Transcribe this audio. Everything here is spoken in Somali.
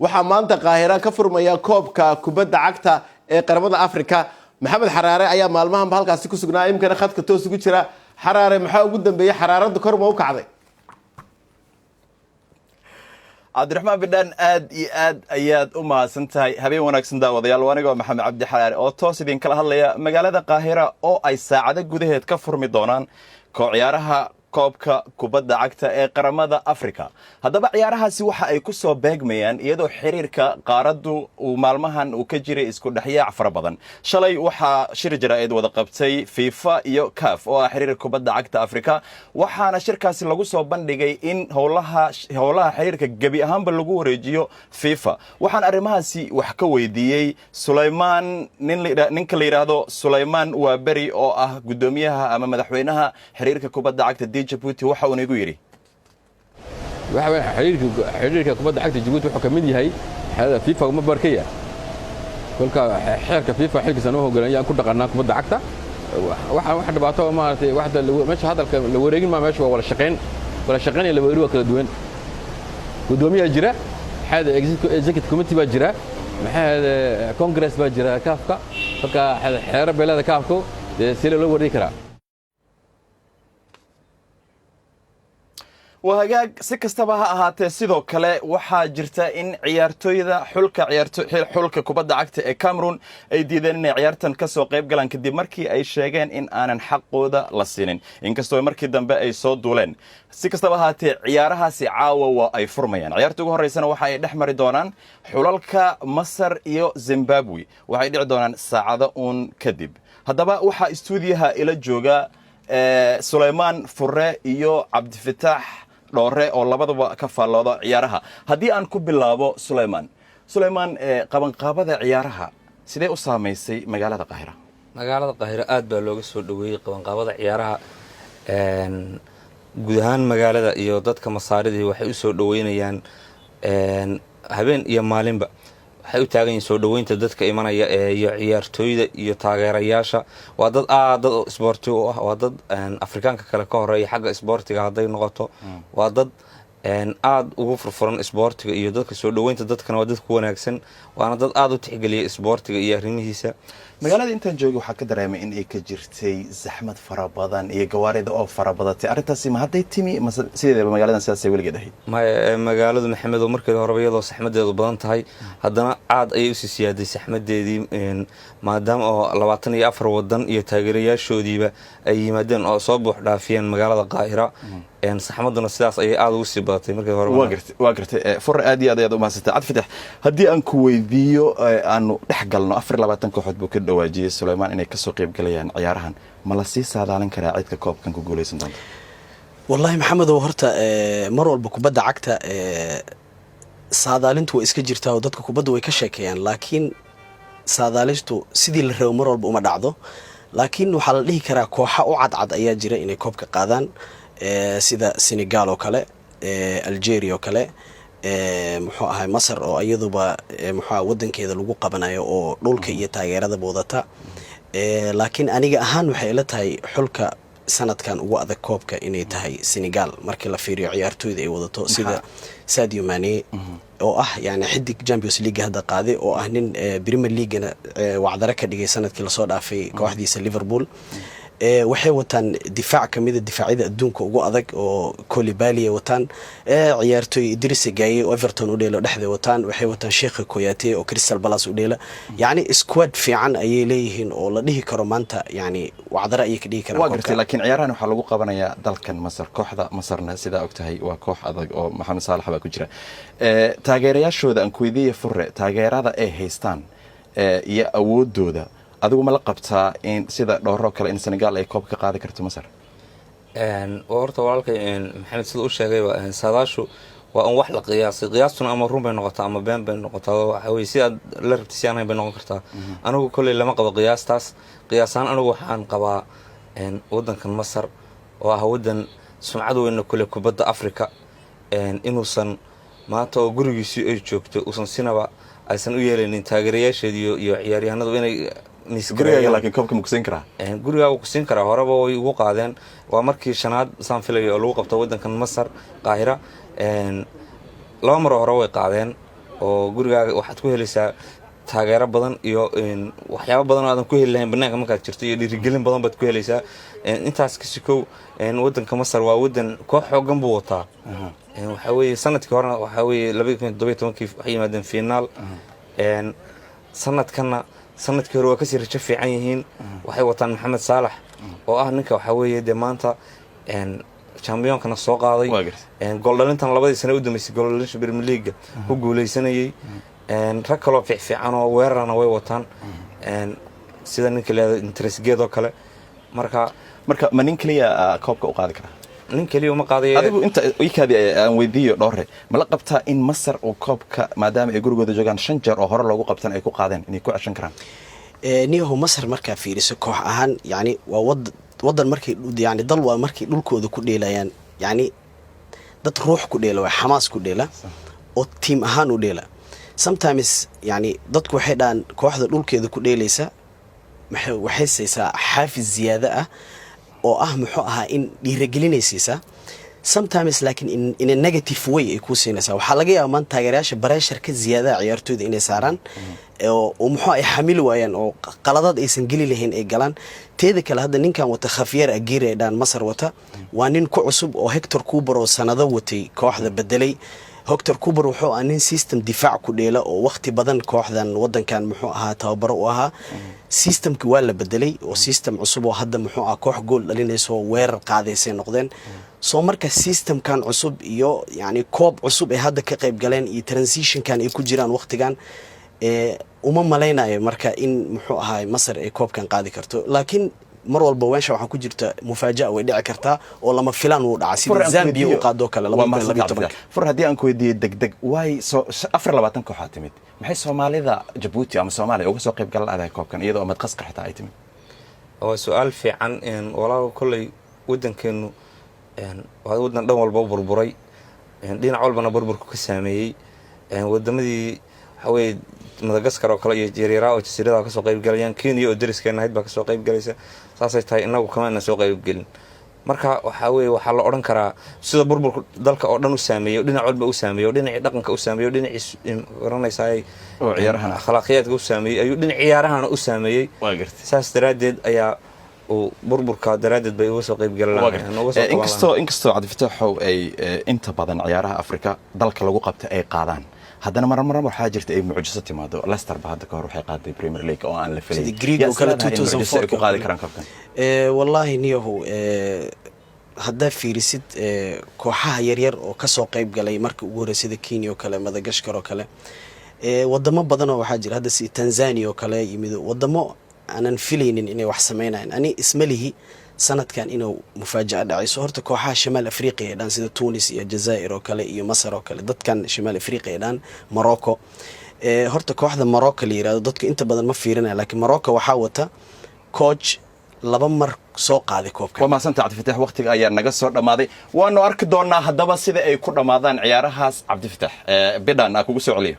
Waxaa maanta Qaahira ka furmaya koobka kubadda cagta ee qaramada Afrika. Maxamed Xaraare ayaa maalmahanba halkaasi ku sugnaa, imkana khadka toos ugu jira. Xaraare, maxaa ugu dambeeyey? Xaraaradda kor ma u kacday? Cabdiraxmaan Bidhaan, aad iyo aad ayaad u mahadsan tahay. Habeen wanaagsan, daawadayaal. Anigoo Maxamed Cabdi Xaraare oo toos idinkala hadlaya magaalada Qaahira oo ay saacado gudaheed ka furmi doonaan ciyaaraha koobka kubadda cagta ee qaramada Africa. Haddaba ciyaarahaasi waxa ay ku soo beegmayaan iyadoo xiriirka qaaraddu uu maalmahan uu ka jiray isku dhexyaac fara badan. Shalay waxaa shir jaraa'id wada qabtay FIFA iyo CAF, oo ah xiriirka kubadda cagta Africa, waxaana shirkaasi lagu soo bandhigay in howlaha xiriirka gebi ahaanba lagu wareejiyo FIFA. Waxaan arrimahaasi wax ka weydiiyey Sulaymaan, ninka la yidhaahdo Sulaymaan Waaberi, oo ah guddoomiyaha ama madaxweynaha xiriirka kubadda cagta Djibouti. Waxa uuna igu yidhi: Waxa weeye, xiriirka kubadda cagta Djibouti wuxuu ka mid yahay xeerada FIFA, ma barkaya kolka xeerka FIFA xilkiisa noo hoggaanaya ku dhaqanaa kubadda cagta. Waxa dhibaato maaragtay waxda meesha hadalka la wareegin ma meesha waa wada shaqayn. Wada shaqayn iyo la wareegin waa kala duwan. Guddoomiyaa jira, xeerada executive committee baa jira, maxaa congress baa jira kaafka. Marka xeero beelada kaafku dee see loo wareegi karaa? Waa hagaag. Si kastaba ha ahaatee, sidoo kale waxaa jirta in ciyaartooyda xulka kubadda cagta ee Cameroon ay diideen inay ciyaartan ka soo qayb galaan, kadib markii ay sheegeen in aanan xaqooda la siinin, inkastoo markii dambe ay soo duuleen. Si kastaba ahaatee, ciyaarahaasi caawa waa ay furmayaan. Ciyaarta ugu horreysana waxa ay dhex mari doonaan xulalka Masar iyo Zimbabwe. Waxay dhici doonaan saacado uun kadib. Haddaba waxaa istuudiyaha ila jooga Sulaymaan Fure iyo Cabdifataax Dhoore, oo labadaba ka faallooda ciyaaraha. Haddii aan ku bilaabo Sulaymaan. Sulaymaan, qabanqaabada ciyaaraha sidee u saamaysay magaalada Qaahira? Magaalada Qaahiro aad baa looga soo dhoweeyey qabanqaabada ciyaaraha. Guud ahaan magaalada iyo dadka Masaaridii waxay u soo dhoweynayaan habeen iyo maalinba. Waxay u taagan yihiin soo dhoweynta dadka imanaya iyo ciyaartooyda iyo taageerayaasha. Waa dad aad dad isboorti u ah, waa dad Afrikaanka kale ka horeeya xagga isboortiga hadday noqoto. Waa dad aada ugu furfuran isboortiga iyo dadka soo dhoweynta dadkana. Waa dad ku wanaagsan, waana dad aada u tixgeliya isboortiga iyo arrimihiisa. Magaalada intaan joogay waxaa ka dareemay in ay ka jirtay zaxmad fara badan iyo gawaarida oo fara badatay. Arrintaasi ma hadday timi mase sideedaba magaaladan sidaasay weligeed ahayd? Maya, magaaladu, Maxamedo, markeeda horeba iyadoo saxmadeedu badan tahay, haddana aad ayay usii siyaaday saxmadeedii, maadaama oo 24 wadan iyo taageerayaashoodiiba ay yimaadeen oo soo buux dhaafiyeen magaalada Qaahira. Saxmaduna sidaas ayay aada ugu sii badatay markii hore. Waa gartay Fure, aad iyo aad ayaad umahadsantay. Cabdifatax, haddii aan ku weydiiyo, aanu dhex galno, 24 kooxood buu ka dhawaajiyey Sulaymaan inay kasoo qayb galayaan ciyaarahan. Ma la sii saadaalin karaa cidka koobkan ku guuleysan doonta? Wallaahi Maxamedow, horta mar walba kubadda cagta saadaalintu way iska jirtaa oo dadka kubadda way ka sheekeeyaan, laakiin saadaalistu sidii la rabo mar walba uma dhacdo. Laakiin waxaa la dhihi karaa kooxa u cadcad ayaa jira inay koobka qaadaan, sida Senegal oo kale, Algeria oo kale, muxuu ahay, Masar oo iyaduba muxuu aha wadankeeda lagu qabanayo oo dhulka iyo taageeradaba wadata. Laakiin aniga ahaan waxay ila tahay xulka sanadkan ugu adag koobka inay tahay Senegal, markii la fiiriyo ciyaartooyda ay wadato, sida Sadio Mane oo ah yani xidig Champions League hadda qaaday, oo ah nin Premier Leaguena wacdare ka dhigay sanadkii lasoo dhaafay kooxdiisa Liverpool. Waxay wataan difaac kamida difaacyada adduunka ugu adag oo Koulibaly ay wataan, ciyaartooy Idrissa Gueye oo Everton u dheelo dhexday wataan, waxay wataan Sheikha Koyate oo Crystal Palace u dheela. Yacni squad fiican ayay leeyihiin oo la dhihi karo maanta yani wacdare ayay ka dhigi karaan Waa koobka. gartay, laakiin ciyaarahan waxaa lagu qabanayaa dalkan Masar. Kooxda Masarna, sidaa og tahay, waa koox adag oo Maxamed Saalax baa ku jira. Taageerayaashooda aan ku weydiiya, Fure, taageerada ay haystaan iyo awoodooda, adigu ma la qabtaa in sida Dhooro kale in Senegal ay koob ka qaadi karto Masar? Horta walaalkay Maxamed sida u sheegayba, saadaashu waa un wax la qiyaasay. Qiyaastuna ama run bay noqotaa ama been bay noqotaa. Waxa weye, si aad la rabtay si aan ahayn bay noqon kartaa. Anigu kolley lama qabo qiyaastaas. Qiyaasaan anigu waxaan qabaa waddankan Masar, oo ah waddan sumcad weyna kule kubadda Africa, inuusan maanta oo gurigiisii ay joogto uusan sinaba aysan u yeelaynin taageerayaasheeda iyo ciyaaryahanadu inay Gurigaaga laakiin koobka ma kusiin karaa? Gurigaaga ku siin karaa. Horeba way ugu qaadeen. Waa markii shanaad saan filayo oo lagu qabto waddankan Masar, Qaahira. Laba maroo hore way qaadeen. Oo gurigaaga waxaad ku helaysaa taageero badan iyo waxyaabo badan oo aadan ku heli lahayn banaanka markaad jirto, iyo dhiirigelin badan baad ku helaysaa. Intaas ka sikow, wadanka Masar waa wadan koox xoogan buu wataa. Waxaa weeye sanadkii horena, waxaa weeye 2017-kii waxay yimaadeen finaal. Sanadkanna sanadkii hore waa kasii rajo fiican yihiin. Waxay wataan Maxamed Saalax oo ah ninka, waxaa weeye, dee maanta championkana soo qaaday, gooldhalintan 2dii sane u dambeysay gooldhalinta Premier League ku guuleysanayay. Rag kaloo fiicfiican oo weerarana way wataan, sida ninka leeda Trezeguet oo kale. Marka Marka ma nin keliya koobka u qaadi karaa? Nin keliya uma qaadayo. Adigu inta ikaadi aan weydiiyo dhowre, ma la qabtaa in Masar uu koobka, maadaama ay gurigooda joogaan, shan jeer oo hore loogu qabtan ay ku qaadeen, inay ku ceshan karaan? Niyahow, Masar markaa fiiriso koox ahaan, yani waa wadan markay, yani dal waa markay dhulkooda ku dheelayaan, yani dad ruux ku dheela, waa xamaas ku dheela oo team ahaan u dheela. Sometimes yani dadku waxay dhahaan kooxda dhulkeeda ku dheelaysa waxay saysaa xaafis ziyaado ah oo ah, muxuu ahaa, in dhiiragelinay siisaa sometimes, laakiin in a negative way ay kuu siinaysaa. Waxaa laga yaaba maanta taageerayaasha pressure ka ziyaadaha ciyaartooyda inay saaraan oo muxuu ay xamili waayaan oo qaladaad aysan geli lahayn ay galaan. Teeda kale, hadda ninkan wata, Javier Aguirre ee dhaan Masar wata, waa nin ku cusub oo Hector Cuper oo sanado watay kooxda bedelay. Hector Cuper wuxuu ahaa nin system difaac ku dheela oo waqti badan kooxdan wadankan, muxuu ahaa, tababaro u ahaa. Systemki waa la bedelay oo system cusub oo hadda, muxuu ahaa, koox gool dhalinaysa oo weerar qaadaysay noqdeen. Soo marka systemkan cusub iyo yani koob cusub ay hadda ka qayb galeen iyo transitionkan ay ku jiraan waqtigan, uma malaynayo marka in, muxuu ahaay, Masar ay koobkan qaadi karto. Laakiin mar walba meesha waxaa ku jirta mufaaja'a, way dhici kartaa oo lama filaan wuu dhacaa, sida Zambia u qaadoo kale 2012. Fur, haddii aan ku weydiiyo degdeg, waay soo 24 kooxaa timid, maxay Soomaalida Jabuuti ama Soomaaliya uga soo qayb galan adahay koobkan, iyadoo Madagaskar xitaa ay timid? Waa su-aal fiican, walaal. Kolley waddankeenu waa waddan dhan walba u burburay, dhinac walbana burburku ka saameeyey. Wadamadii, waxaa weeye, Madagaskar oo kale iyo yaryaraha oo jasiiradaha kasoo qayb galayaan, Kenya oo deriskeena ahayd baa kasoo qayb galaysa. Saasay tahay inagu kamaana soo qaybgelin. Marka waxaa weye, waxaa la odhan karaa sida burburku dalka oo dhan u saameeyey, dhinac walba u saameeyey, oo dhinacii dhaqanka u saameeyey, oo dhinacii garanaysaay oo ciyaarahana akhlaaqiyaadka u saameeyey, ayuu dhinac ciyaarahana u saameeyey. Waa gartay. Saas daraaddeed ayaa uu burburka daraaddeed bay uga soo qayb galan. Inkastoo Cabdifataaxow ay inta badan ciyaaraha Afrika dalka lagu qabta ay qaadaan, haddana mar mar waxaa jirta ay mucjiso timaado. Leicester ba hadda kahor waxay qaaday Premier League oo aan la filay. Sidii Greek oo kale 2004 ay ku qaadi karaan koobkan? Wallaahi niyahu, haddaa fiirisid kooxaha yaryar oo kasoo qayb galay marka ugu horrey, sida Kenya oo kale, Madagaskar oo kale, wadamo badanoo waxaa jira hadda si Tanzania oo kale yimid, wadamo aanan filaynin inay wax sameynayan. Ani ismalihi sanadkan inuu mufaajaca dhacayso. Horta kooxaha Shimaal Afriqiya ee dhan, sida Tunis iyo Jazaa'ir oo kale iyo Masar oo kale, dadkan Shimaal Afriqiya ee dhan, Morocco, horta kooxda Morocco la yirahdo dadku inta badan ma fiirinaya, laakiin Morocco waxaa wata coach laba mar soo qaaday koobka. Waa mahadsantaha, Cabdifatax. Waqtiga ayaa naga soo dhammaaday. Waanu arki doonaa haddaba sida ay ku dhammaadaan ciyaarahaas. Cabdifatax Bidhan aa kugu soo celiyo.